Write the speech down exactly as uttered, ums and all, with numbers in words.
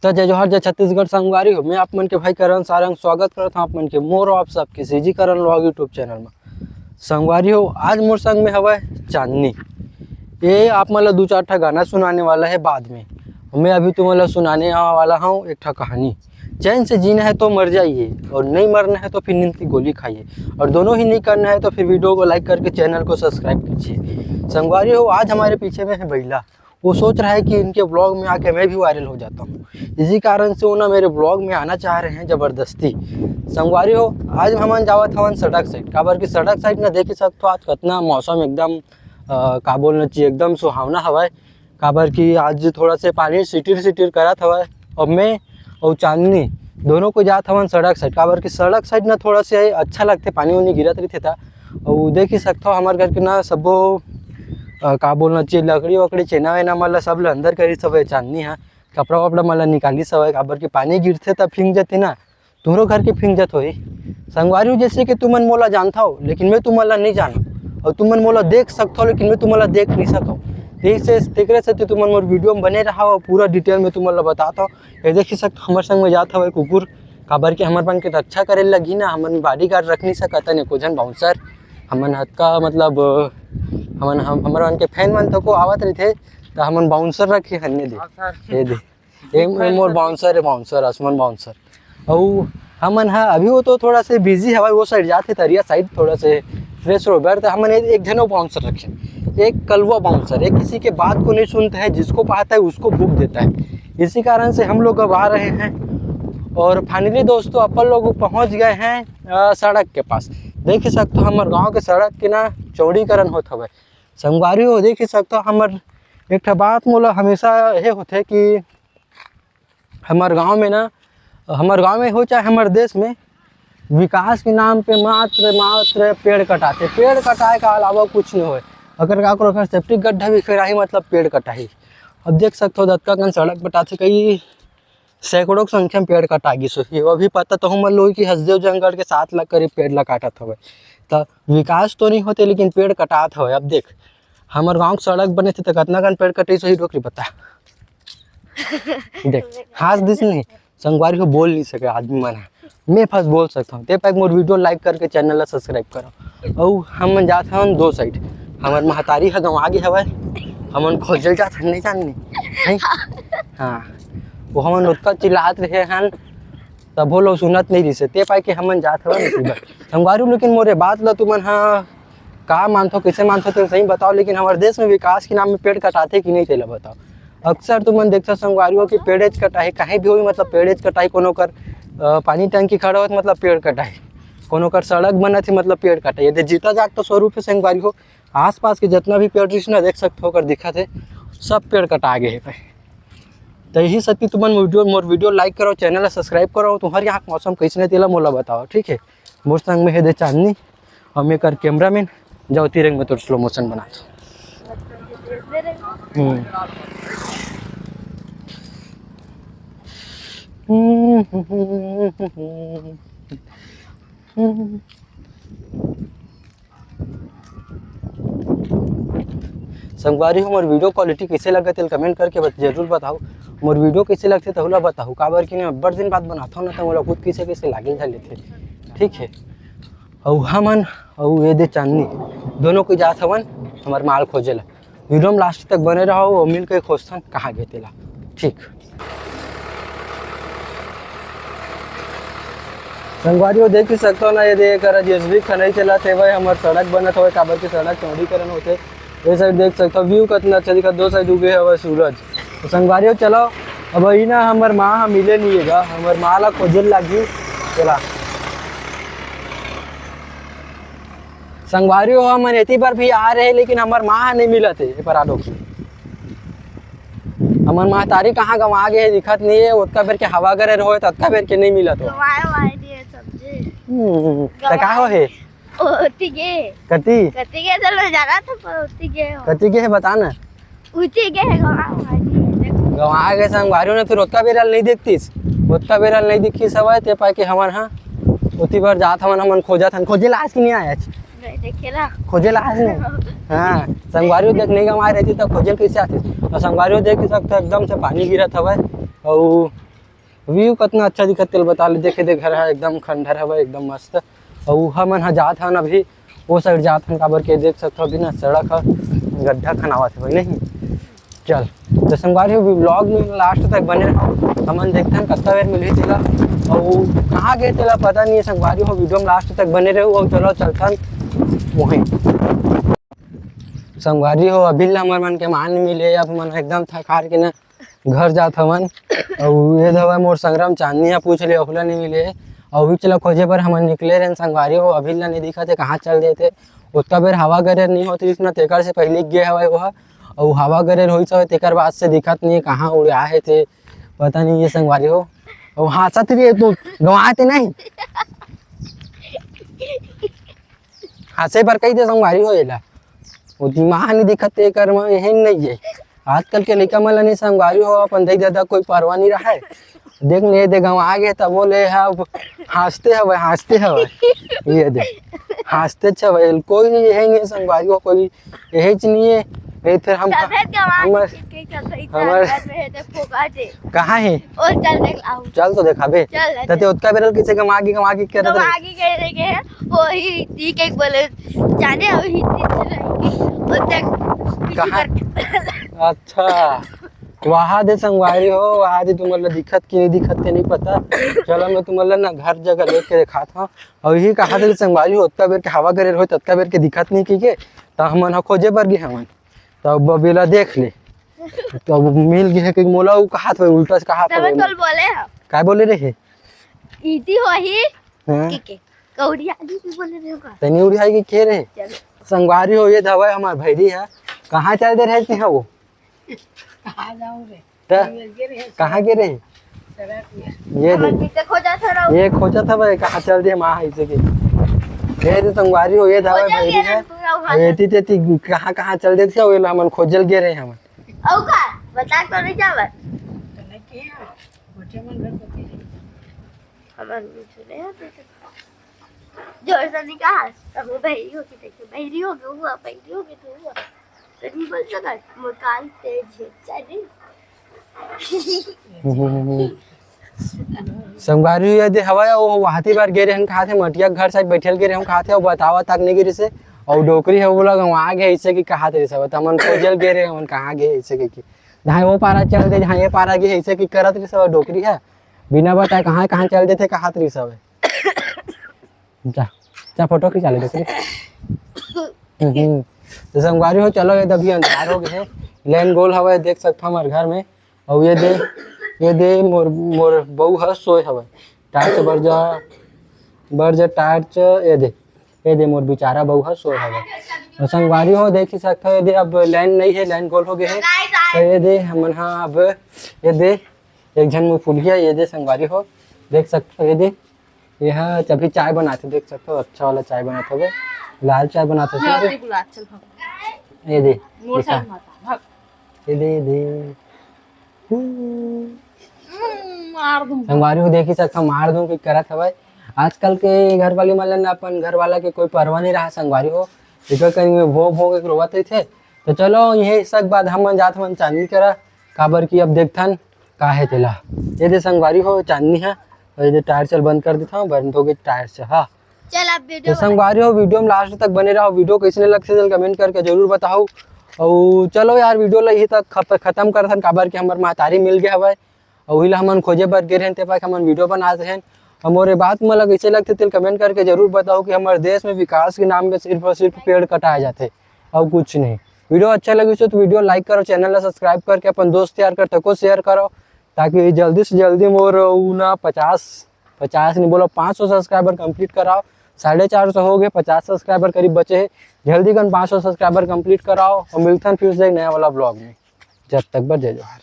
त जय जोहार, जय छत्तीसगढ़ संगवारी हो। मैं आप मन के भाई करण सारंग स्वागत करत हूँ आप मन के मोर आप सबके सीजी करण व्लॉग YouTube चैनल में। संगवारी हो, आज मोर संग में हवय चांदनी। ये आप मन ला दू चार ठा गाना सुनाने वाला है बाद में। मैं अभी तुमन ला सुनाने वाला हूँ एक ठा कहानी। चैन से जीना है तो मर जाइए और नहीं मरना है तो फिर नींद की गोली खाइए, और दोनों ही नहीं करना है तो फिर वीडियो को लाइक करके चैनल को सब्सक्राइब कीजिए। संगवारी हो, आज हमारे पीछे में है बैला। वो सोच रहा है कि इनके व्लॉग में आके मैं भी वायरल हो जाता हूँ। इसी कारण से वो ना मेरे व्लॉग में आना चाह रहे हैं ज़बरदस्ती। संगवारी हो, आज हमन जावत हवन सड़क साइड, काबर कि सड़क साइड ना देख ही सकथो आज कतना मौसम एकदम, अ, का बोलना चाहिए, एकदम सुहावना हवय। काबर कि आज थोड़ा से पानी सिटिर सिटिर करत हवय। अब मैं अउ चांदनी दोनों को जात हवन सड़क साइड, काबर कि सड़क साइड ना थोड़ा से अच्छा लगथे, पानी उनी गिरत रहिथे त। अउ देख ही सकथव हमर घर के ना सबो, अ, का बोलना चाहिए, लकड़ी वकड़ी, चेना वेना मन ला सब ला अंदर करिस हवय चांदनी ह। कपड़ा वपड़ा मन ला निकालिस हवय, काबर कि पानी गिरथे त फिंग जथे ना, तुमरो घर के फिंग जत होही। संगवारी हो, जैसे कि तुमन मोला जानथव, लेकिन मैं तुमन ला नहीं जानव, अउ तुमन मोला देख सकथव, लेकिन मैं तुमन ला देख नहीं सकव। तेकरे से, तेकरे से तुमन मोर वीडियो में बने रहव, अउ पूरा डिटेल में तुमन ला बताथव। ये देख ही सकथव, हमर संग में जात हवय कुकुर, काबर कि हमर मन के रक्षा करे लगही ना, हमन बॉडीगार्ड रख नहीं सकत हन एको झन बाउंसर। हमन हतका मतलब, हमन, हम, हमर मन के फैन मन तको आवत रहिथे, त हमन बाउंसर रखे हन। ये दे, ये दे, ये मोर बाउंसर है, बाउंसर, आसमान बाउंसर। अउ हमन ह अभी वो तो थोड़ा से बिजी हवय, वो साइड जाथे तरिया साइड थोड़ा से फ्रेश हो बर, त हमन एक, एक झन बाउंसर रखे, एक कलवा बाउंसर, ये किसी के बात को नहीं सुनता है, जिसको पाता है उसको भूक देता है। इसी कारण से हम लोग अब आ रहे हैं। और फाइनली दोस्तों, अपन लोग पहुंच गए हैं, अ, सड़क के पास। देख ही सकथव, हमर गांव के सड़क के ना चौड़ीकरण होत हवय। संगवारी हो, देख ही सकथव, हमर एक ठा बात मोला हमेशा ये होथे कि हमर गांव में ना, हमर गांव में हो चाहे हमर देश में, विकास के नाम पे मात्र, मात्र पेड़ कटाथे। पेड़ कटाए के अलावा कुछ नहीं होय। अगर काकरो घर सेप्टिक गड्ढा भी खेराही, मतलब पेड़ कटाही। अब देख सकथव, जतका कन सड़क बटाथे, कई सैकड़ों की संख्या में पेड़ कटा गिस होही। वो भी पता तो हमर लोग कि हसदेव जंगल के सात लाख करीब पेड़ ला काटत हवय। त विकास तो नहीं होते, लेकिन पेड़ कटात हवय। अब देख, हमर गांव के सड़क बने थे, त कतना कन पेड़ कटिस होही, डोकरी बता। देख, हंस दिस नहीं, संगवारी हो, बोल नहीं सके आदमी मन ह। मैं फस बोल सकता हूँ। ते पैक मोर वीडियो लाइक करके चैनल ला सब्सक्राइब करो। अउ हमन जात हवन दो साइड, हमर महतारी ह गंवा गे हवय, हमन खोजल जात हन, नहीं जाननी, नहीं? हाँ, वो हमन ओतका चिल्लात रहे हन, तभो लोग सुनत नहीं रिसे, ते पाए के हमन जात हवन इसी बार। संगवारी हो, लेकिन मोरे बात ला तुमन ह का मानथो, कइसे मानथो, तेन सही बताओ, लेकिन हमर देश में विकास के नाम में पेड़ कटाथे कि नहीं, तेला बताओ। अक्सर तुमन देखथो संगवारी हो कि पेड़ेच कटाही, कहीं भी होई, मतलब पेड़ेच कटाही, कोनो कर, अ, पानी टंकी खड़ा होत, मतलब पेड़ कटाही, कोनो कर सड़क बनत हे, मतलब पेड़ कटाही। ये दे जीता जागता स्वरूप है संगवारी हो। आसपास के जितना भी पेड़ रिहिस ना, देख सकथो, ओकर दिखत हे, सब पेड़ कटा गे हे भाई। त यही सती तुमन वीडियो, मोर वीडियो लाइक करो, चैनल ला सब्सक्राइब करो, तुम्हर यहाँ के मौसम कइसने तेला मोला बताओ, ठीक है? मोर संग में हे दे चांदनी, अउ मैं कर कैमरामैन, जाओ तिरंग में तोर स्लो मोशन बना दो। हम्म। संगवारी हो, मोर वीडियो क्वालिटी कइसे लगत हे, कमेंट करके बत-, जरूर बताओ। मोर वीडियो कइसे लगथे, तहू ला बताओ, काबर कि मैं अब्बड़ दिन बाद बनाथव ना, त मोला खुद कइसे कइसे लागे झा लेथे, ठीक है। अउ हमन, अउ ये दे चांदनी, दोनों को जात हवन हमर माल खोजे ला। वीडियो में लास्ट तक बने रहो, अउ मिल के खोजथन कहाँ गे तेला। ठीक। संगवारी हो, देख ही सकथो ना, ये दे एकर जेसीबी खनई चलत हे, वही हमर सड़क बनत हवय, काबर के सड़क चौड़ीकरण होथे। ये साइड देख सकथो, व्यू कतना अच्छा दिखत, दो साइड उगे हवय सूरज। तो संगवारी हो, चलो, अब ही ना हमर माँ ह मिले नहीं हे गा, हमर माँ ला खोजे लागही। चला। संगवारी हो, हमन एती बर भी आ रहे, लेकिन हमर माँ ह नहीं मिलत हे, ये पर आडो। हमर महतारी कहाँ गंवा गे हे, दिखत नहीं हे। ओतका बेर के हवा गरे रहो, ततका बेर के नहीं मिलत हो। गंवाए वाए दिए सब्जी। हम्म, त का हो हे? ओती गे। कती? कती गे, चलो जाना था, पर ओती गे हो। कती गे हे, बता ना। उती गे हे, गंवाए वाए दिए, देखो। गंवा गे संगवारी हो ना, फिर ओतका बेर ल नहीं देखतीस। ओतका बेर ल नहीं दिखी सवाय, ते पाए के हमन हा, ओती बर जात हमन, हमन खोजत हन, खोजे ला आज कि नहीं आए आज? नहीं, देखे ला। खोजे ला आज नहीं? हाँ, संगवारी हो देख नहीं गंवाए रहती, त खोजे ल कइसे आतीस? तो संगवारी हो देख सकथो, एकदम से पानी गिरत हवय, अउ व्यू कतना अच्छा दिखत तेला बता ले। देखे दे, घर ह एकदम खंडहर हवय, एकदम मस्त। अउ हमन ह जात हन अभी ओ साइड जात हन, काबर के देख सकथव अभी ना सड़क ह गड्ढा खनावत हवय नहीं। चल, तो संगवारी हो, vlog में last तक बने रहो, हमन देखथन कतका बेर मिलही तेला। अउ कहाँ गे तेला पता नहीं है संगवारी हो, video में last तक बने रहो। अउ चलो चलथन वहीं। संगवारी हो, अभी ला हमर मन के मान मिले, अब मन एकदम थक हार के ना घर जात हवन। अउ ये दवा मोर संगराम चांदनी ह पूछ ले, ओखला नहीं मिले। अउ भी चला खोजे बर हमन निकले रहन संगवारी हो, अभी ला नहीं दिखत हे, कहाँ चल देथे। ओतका बेर हवा गरेर नहीं होत रिहिस ना, तेकर से पहले गे हवय ओह। अउ हवा गरेर होइस हवय, तेकर बाद से दिखत नहीं हे, कहाँ उड़ाए हे ते, पता नहीं ये संगवारी हो। अउ हाँसत रही है तो गंवाए ते नहीं। हाँसे बर कही दे संगवारी हो एला, वो दिमाग नहीं दिखत ते कर में एहन नहीं है। आजकल के लइका मन ला नहीं संगवारी हो, अपन देख दादा कोई परवाह नहीं रहे। देख नहीं दे गंवा गे तब बोले है, अब हाँसते हवय, हाँसते हवय। ये दे, हाँसते हवय, कोई नहीं है नहीं संगवारी हो, कोई यही नहीं है। नहीं फिर हम तबे गंवा हमर के चल रही हमर घर में है तो फोकट है। कहाँ है? ओ चल देख लाओ। चल तो देखाबे। चल ना, तते चल। ओतका बेरल किसे गंवा के, गंवा के करत रहे? गंवा के कह रहे के है, वो ही ठीक है बोले, जाने अभी हिंदी से रहेंगे। वो तक पीछे कहाँ? करके अच्छा, वहाँ दे संगवारी हो, वहाँ दे तुमन ला दिखत कि नहीं दिखत ते नहीं पता। चलो मैं तुमन ला ना घर जगह लेके दिखात हूँ। अउ यही कहा थे संगवारी हो, ओतका बेर के हवा गरेर हो, ततका बेर के दिखत नहीं की के, त हमन ह खोजे बर गे हमन। तब अब एला देख ले, तब मिल गे है कि मोला उ कहा था, उल्टा से कहा था तबे बोला। तोल बोले हम। काय बोले रहे? इति होही हाँ। ठीक है। कौड़ी आदमी भी बोले रहे का? तनी उड़ी आई कि के रहे? चलो। संगवारी हो ये दवाई हमार भैरी है। कहाँ चल दे रहे थे वो? कहाँ जाऊँ रे? त? ये गिर है कहाँ गिरे? सड़क में। ये हमर दे। पीछे खोजा था रहो। ये खोजा था भाई, कहाँ चल दे माँ ऐसे के। ये तो संगवारी हो ये दवाई खोजा भैरी गिरे है। पूरा वहाँ अब से। एती तेती कहाँ कहाँ चल देती है, वो हमन खोजल गे रहे हमन। औ का? बता तो नहीं जावर। तो नहीं किया। गोटे मन घर पति नहीं। हमर सुने हैं तो जोर से नहीं कहा। अब वो बहरी होगी, देखिए, बहरी होगी, हुआ, बहरी होगी तो हुआ। तो नहीं बोल सका, मकान तेज है, चल रही। संगवारी ये दे हवा, वो हाथी बार गे रहे हैं, कहा थे मटिया घर साइड बैठल गे रहे हैं, कहा थे, वो बतावा तक नहीं गिरी से, और डोकरी है, वो लोग वहाँ गए, ऐसे कि कहा थे सब, तो हमन खोजल गे रहे, हमन कहाँ गए, ऐसे कि, कि, जहाँ वो पारा चल दे, जहाँ ये पारा गए, ऐसे कि करत रही सब, डोकरी है, बिना बताए कहाँ, कहाँ चल देथे, कहा थे सब। जा, जा फोटो खिंचा ले डोकरी। हम्म, तो संगवारी हो, चलो ये अभी अंधार हो गए है, लाइन गोल हवा देख सकता हमारे घर में, और ये दे, ये दे मोर, मोर बहू ह सोए हवा, टार्च बर जा, बर जा टार्च, ये दे, ये दे मोर बेचारा बहू ह सोए हवा। तो संगवारी हो देख ही सकता हो, ये दे अब लाइन नहीं है, लाइन गोल हो गए है, तो ये दे हमन हा अब, ये दे एक झन मुँह फुलिया, ये दे संगवारी हो देख सकता हो, ये दे ये ह अभी चाय बनाथे, देख सकथव, अच्छा वाला चाय बनात हवे, लाल चाय बनात हवे। ये दे, मोर देखा। साथ माता, भाग। ये दे, ये दे। हम्म, मार दूं। संगवारी हो देखी सकथव, मार दूं कि करत हवय। आजकल के घर वाली मन ल ना अपन घर वाला के कोई परवाह नहीं रहा संगवारी हो, एकर कहीं में भों भों के रोवत रहिथे। तो चलो ये सब बाद हमन जात हमन चांदनी करा, काबर कि अब देखथन का हे तेला। ये दे संगवारी हो चांदनी हा, और ये दे टायर चल बंद कर देता हूँ, बंद हो गई टायर से। हाँ चल अब तो वीडियो संगवारी हो वीडियो में लास्ट तक बने रहो। वीडियो कैसने लगथे तेला कमेंट करके जरूर बताओ। और चलो यार वीडियो ला यही तक खप- खत्म करथन, काबर कि हमर महतारी मिल गया हवय और वही ला हमन खोजे बर गे रहेन, ते पाके हमन वीडियो बनात रहेन। और मोर ये बात मन ला कैसे लगथे तेला कमेंट करके जरूर बताओ कि हमर देश में विकास के नाम पे सिर्फ और सिर्फ पेड़ कटाए जाथे और कुछ नहीं। वीडियो अच्छा लगिस हो तो वीडियो लाइक करो, चैनल ला सब्सक्राइब करके अपन दोस्त यार कर तको शेयर करो, ताकि जल्दी से जल्दी मोर उ ना पचास, पचास नहीं बोलो, पाँच सौ सब्सक्राइबर कंप्लीट कराओ। साढ़े चार सौ हो गए, पचास सब्सक्राइबर करीब बचे हैं। जल्दी कन पाँच सौ सब्सक्राइबर कंप्लीट कराओ और मिलथन फिर से एक नया वाला ब्लॉग में। जब तक बर जय जोहार।